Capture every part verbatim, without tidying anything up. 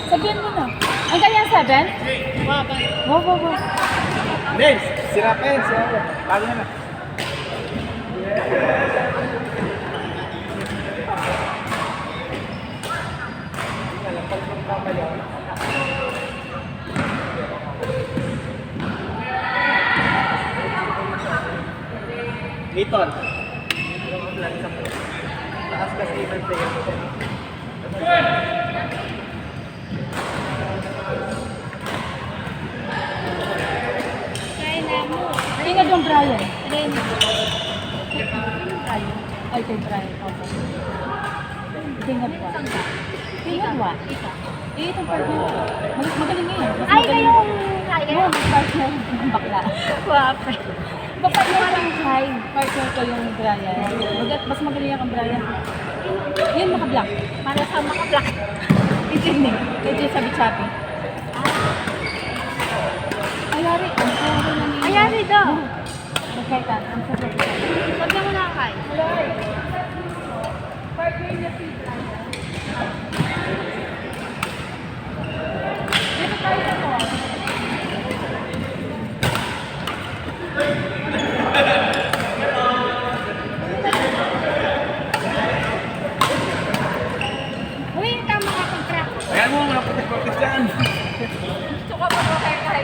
Sabihan mo na. Ang kanyang seven? Go, go, go. Hindi, sira pa yan, sira pa. Bago na. Liton. Taas kasi ng player. Kaya na mo. Tingad yung Brian. Kaya na mo. Brian. Ay, kay Brian. Opo. Tingad wa. Tingad wa. Ikaw. Eh, itong partner. Mag- magaling ngayon. Mas Ay, magaling. Kayong kaya? Oo, mas partner. Ang bakla. Guwapa. Ba't partner ko yung Chai? Partner ko yung Brian. Mag- mas magaling ang Brian. Yun, makablock. Para sa makablock. Intindi. Medyo sabi-sabi. Ayari. Ang ayari na niya. Ayari daw. Magkaitan. Ang sabi-sabi. Sabi mo na, Kai. Partner niya si Brian. Uy, tama ka pag-track. Ayan mo, mga putis-putis dyan. Gusto ko pa kay Kai.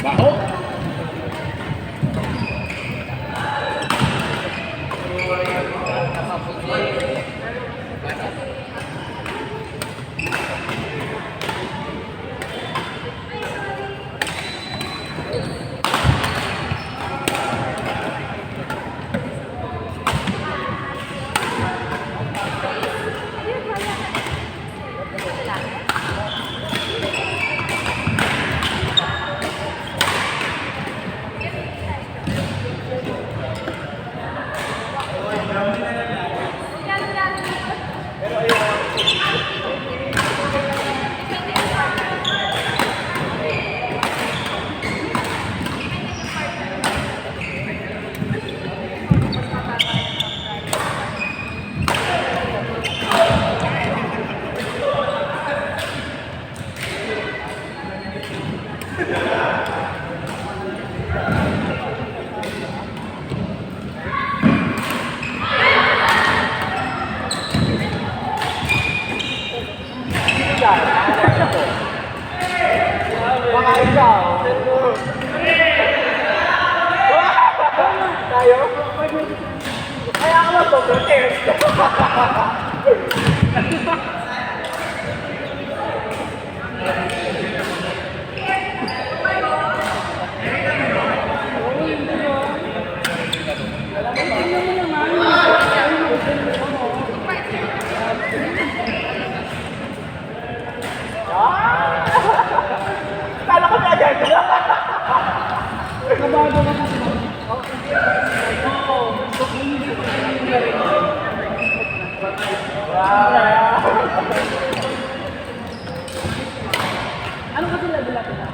Baho. Mga ikaw. Tayo? Kaya ka mag-protest. Kala ko na agad. Kabado ka kasi. Ano kasi labi-labi na?